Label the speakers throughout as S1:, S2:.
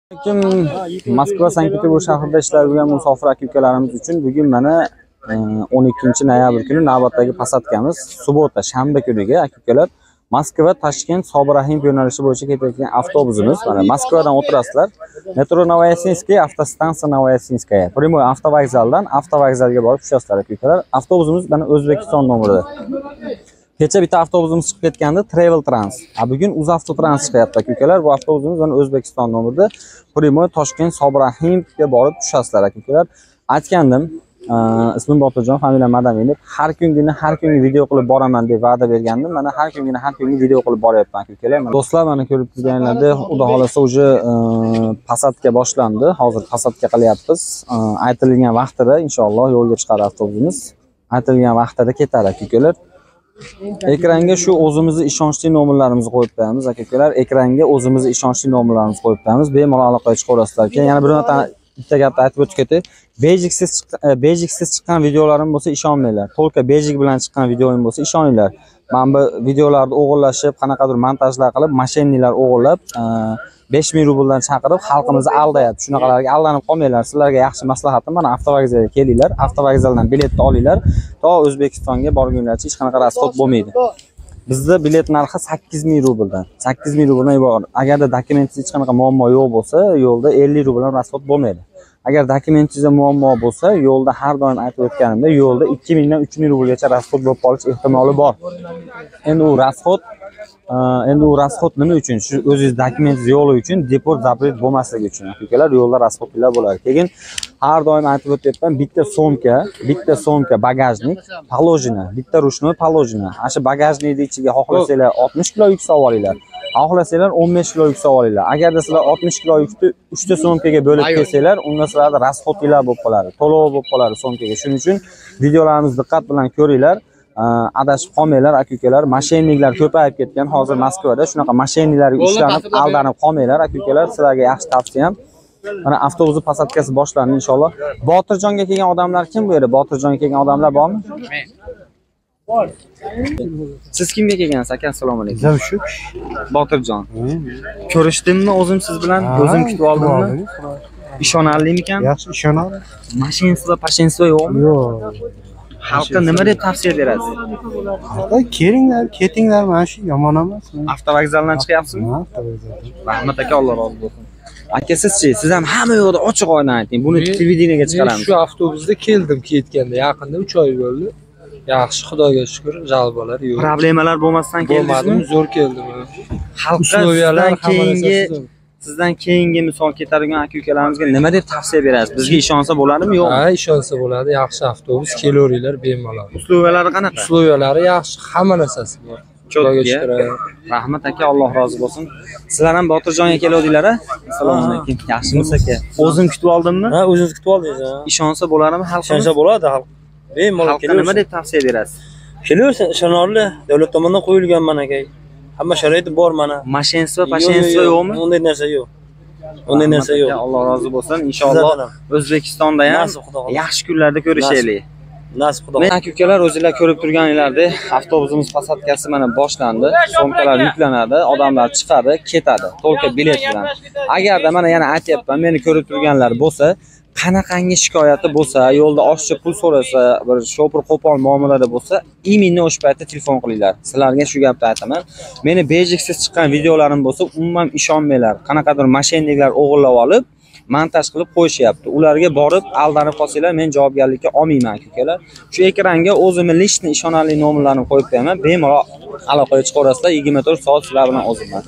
S1: Kim Moskva, Sankt-Peterburg shahrida ishlab yurgan musofir aka-ukalarimiz uchun bugun mana 12 noyabr kuni navbatdagi posadkamiz subota, shanba kuniga aka-ukalar Moskva, Toshkent, Sobir Rahimov yo'nalishi bo'yicha ketayotgan avtobusimiz. Mana Moskvadan o'tirasizlar. Metro Novoyasinskiy, avtostansiya Novoyasinskaya. Prямой avtovokzaldan avtovokzalga borib tushasizlar aka-ukalar. Avtobusimiz mana O'zbekiston nomerida. Kecha bitta avtobusimiz chiqib ketgandi, Travel Trans. Bugun UzAvtotrans chiqyapti aka-ukalar. Bu avtobusimiz mana O'zbekiston nomerida. Prямой Toshkent, Sobir Rahimovga borib tushasizlar aka-ukalar. Aytgandim, ismim Botirjon, familiyam Madaminov. Har kungini har kungi video qilib boraman deb va'da bergandim. Mana har kungini har kungi video qilib boryapman aka-ukalar. Do'stlar, mana ko'rib turganinglardek, xudo xolasa уже posadka boshlandi. Hozir posadka qilyapmiz. Aytilgan vaqtida inshaalloh yo'lga chiqar avtobusimiz. Aytilgan vaqtida ketar aka-ukalar. Ekranga shu o'zimizni ishonchli nomerlarimizni qo'yib qo'yamiz aka-ukalar. Ekranga o'zimizni ishonchli nomerlarimizni qo'yib qo'yamiz. Bemalol aloqaga chiqaverasizlar. Keyin yana bir marta bitta gapni aytib o'tib ketay. Bejiksiz chiqqan videolarim bo'lsa ishonmanglar. To'lka bejik bilan chiqqan videoim bo'lsa ishoninglar. Mana bu videolarni o'g'irlashib, qanaqadir montajlar qilib, mashinalar o'g'irlab, 5000 rubldan chaqirib xalqimizni aldayapti. Shunaqalarga aldanib qolmanglar. Sizlarga yaxshi maslahatim, mana avtovokzalga kelinglar, avtovokzaldan biletni olinglar. To O'zbekistonga borgunlarcha hech qanaqa rasxod bo'lmaydi. Bizda bilet narxi 8000 rubldan. 8000 rubldan iborat. Agarda dokumentingiz hech qanaqa muammo yo'q bo'lsa, yo'lda 50 rubldan rasxod bo'lmaydi. Agar dokumentingizda muammo bo'lsa, yo'lda har doim aytib o'tganimda, yo'lda 2000 dan 3000 rublgacha rasxod bo'lib qolish ehtimoli bor. Endi u rasxod, endi u rasxod nima uchun? Shu o'zingiz dokumentingiz yo'qligi uchun, deport zapret bo'lmasligi uchun. Ukalar, yo'lda rasxodlar bo'ladi. Keyin har doim aytib o'tyapman, bitta somka, bitta somka bagajnik положено, bitta ручной положено. Ana shu bagajnikning ichiga xohlasanglar 60 kilo yuk solib olinglar. Xohlasanglar 15 kilo yuk solib olinglar. Agarda sizlar 60 kilo yukni 3 ta somkaga bo'lib kelsanglar, unda sizlarda rasxodlar bo'lib qoladi, to'lov bo'lib qoladi somkaga. Shuning uchun videolarimizni diqqat bilan ko'ringlar. Adashib qolmanglar aka-ukalar. Mashinalar ko'payib ketgan hozir Moskvada. Shunaqa mashinalarga ushlanib, aldanib qolmanglar aka-ukalar. Sizlarga yaxshi tavsiyam. Mana avtobusning posadkasi boshlandi inshaalloh. Botirjonga kelgan odamlar kim bu yerda? Botirjonga kelgan odamlar bormi? Bor. Siz kimga kelgansiz aka? Assalomu alaykum.
S2: Zavshuk.
S1: Botirjon. Ko'rishdimmi o'zim siz bilan? O'zim kutib oldimmi? Ishonarlimikan?
S2: Yaxshi, ishonarli.
S1: Mashinasizlar, pashinasizlar yo'qmi?
S2: Yo'q.
S1: Xalqqa nima deb tavsiya berasiz?
S2: Xalqqa kelinglar, ketinglar, mana shu yomon emas.
S1: Avtovokzaldan chiqyapsizmi?
S2: Ha, avtovokzaldan.
S1: Rahmat aka, Alloh rozi bo'lsin. Aka sizchi, siz ham hamma yo'lda ochiq oydin ayting. Buni televideniyaga chiqaramiz.
S3: Shu avtobusda keldim ketganda, yaqinda 3 oy bo'ldi. Yaxshi, Xudoga shukr, jalbalar yo'q.
S1: Problemalar bo'lmasdan keldingizmi?
S3: Bo'lmadim, zo'r keldim.
S1: Xalqqa sizdan keyingi misol ketadigan aka-ukalarimizga nima deb tavsiya berasiz? Bizga ishonsa bo'ladimi, yo'qmi?
S3: Ha, ishonsa bo'ladi. Yaxshi avtobus, kelaveringlar bemalol.
S1: Uslubalari qanaqa?
S3: Uslubalari yaxshi, hamma narsasi bor. Xudoga shukr.
S1: Rahmat aka, Alloh rozi bo'lsin. Sizlar ham Botirjonga keluvdinglar-a? Assalomu alaykum. Yaxshimisiz aka? O'zim kutib oldimmi?
S4: Ha, o'zingiz kutib oldingiz, ha.
S1: Ishonsa bo'ladimi xalqimiz?
S4: Ishonsa bo'ladi, xalq. Bemalol
S1: kelaversin. Nima deb tavsiya berasiz?
S4: Kelaversin, ishonarli, davlat tomonidan qo'yilgan mana aka. Hamma sharoiti bor mana.
S1: Mashinasizlar, pashinasizlar yo'qmi?
S4: Unday narsa yo'q. Unday narsa yo'q.
S1: Alloh rozi bo'lsin. Inshaalloh O'zbekistonda ham yaxshi kunlarda ko'rishaylik.
S4: Nasib Xudo.
S1: Men aka-ukalar, o'zinglar ko'rib turganinglardek, avtobusimiz posadkasi mana boshlandi. Somkalar yuklanadi, odamlar chiqadi, ketadi. To'lka bilet bilan. Agarda mana yana aytyapman, meni ko'rib turganlar bo'lsa, qanaqangi shikoyati bo'lsa, yo'lda oshiqcha pul so'rasa, bir shopir qo'pol muomalada bo'lsa, imini o'sha paytda telefon qilinglar. Sizlarga shu gapni aytaman. Meni bejiksiz chiqqan videolarim bo'lsa, umuman ishonmanglar. Qanaqadir mashinalar o'g'irlab olib, montaj qilib qo'yishyapti. Ularga borib aldanib qolsanglar, men javobgarlikka olmayman aka-ukalar. Shu ekranga o'zimni lishni ishonarli nomerlarimni qo'yib qo'yaman. Bemalol aloqaga chiqaverasizlar. 24 soat sizlar bilan o'zimman.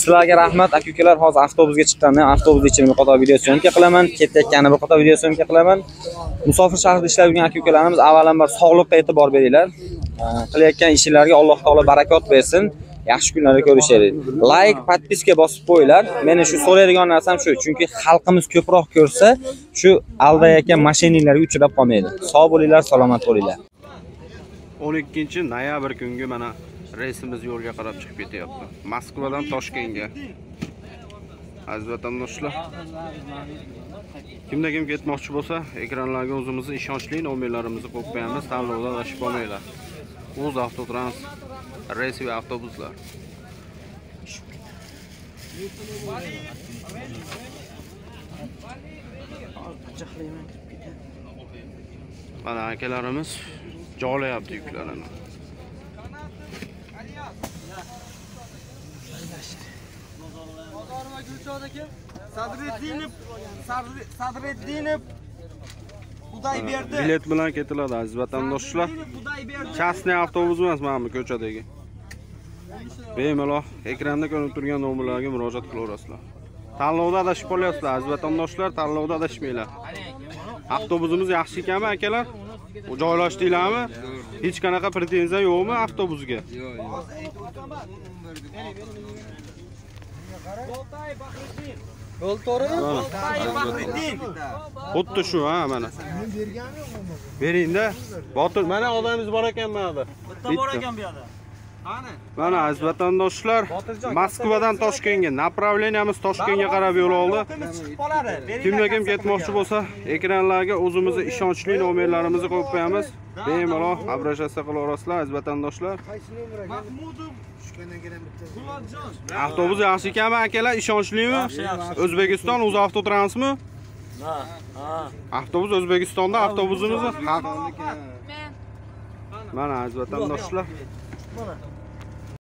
S1: Sizlarga rahmat aka-ukalar. Hozir avtobusga chiqqandan avtobus ichida bir qator video syomka qilaman, ketayotganida bir qator video syomka qilaman. Musofir shahrida ishlab yurgan aka-ukalarimiz avvalambor sog'liqqa e'tibor beringlar. Qilayotgan ishlarga Alloh taolo barakot bersin. Yaxshi kunlarda ko'rishaylik. Like, podpiska bosib qo'yinglar. Meni shu so'raydigan narsam shu, chunki xalqimiz ko'proq ko'rsa, shu aldayotgan mashinalarga uchrab qolmaydi. Sog' bo'linglar, salomat bo'linglar.
S5: 12 noyabr kungi mana reysimiz yo'lga qarab chiqib ketyapti. Moskvadan Toshkentga. Aziz vatandoshlar, kimda kim ketmoqchi bo'lsa, ekranlarga o'zimizni ishonchli nomerlarimizni qo'yib qo'yamiz, tanlovda adashib qolmanglar. UzAvtotrans reys va avtobuslar. Mana akalarimiz joylayapti yuklarini.
S6: Bozorova Gulshod aka, Sadriddinov Xudoyberdi.
S5: Bilet bilan ketiladi aziz vatandoshlar. Частный avtobus emas mana bu ko'chadagi. Bemalol ekranda ko'rinib turgan nomerlarga murojaat qilaverasizlar. Tanlovda adashib qolyapsizlar aziz vatandoshlar, tanlovda adashmanglar. Avtobusimiz yaxshi ekanmi akalar? Joylashdinglarmi? Hech qanaqa pretenziya yo'qmi avtobusga?
S3: Yo'q, yo'q.
S5: Xuddi shu ha mana. Bering-da. Botir, mana odamimiz bor ekan mana bu.
S4: Bitta bor ekan bu yerda.
S5: Mana aziz vatandoshlar, Moskvadan Toshkentga, направленияmiz Toshkentga qarab yo'l oldi. Kimda kim ketmoqchi bo'lsa, ekranlarga o'zimizni ishonchli nomerlarimizni qo'yib qo'yamiz. Bemalol обращаться qilaverasizlar aziz vatandoshlar. Avtobus yaxshi ekanmi akalar, ishonchlimi? O'zbekiston O'zavtotransmi?
S4: Ha, ha.
S5: Avtobus O'zbekistonda avtobusimiz. Mana aziz vatandoshlar.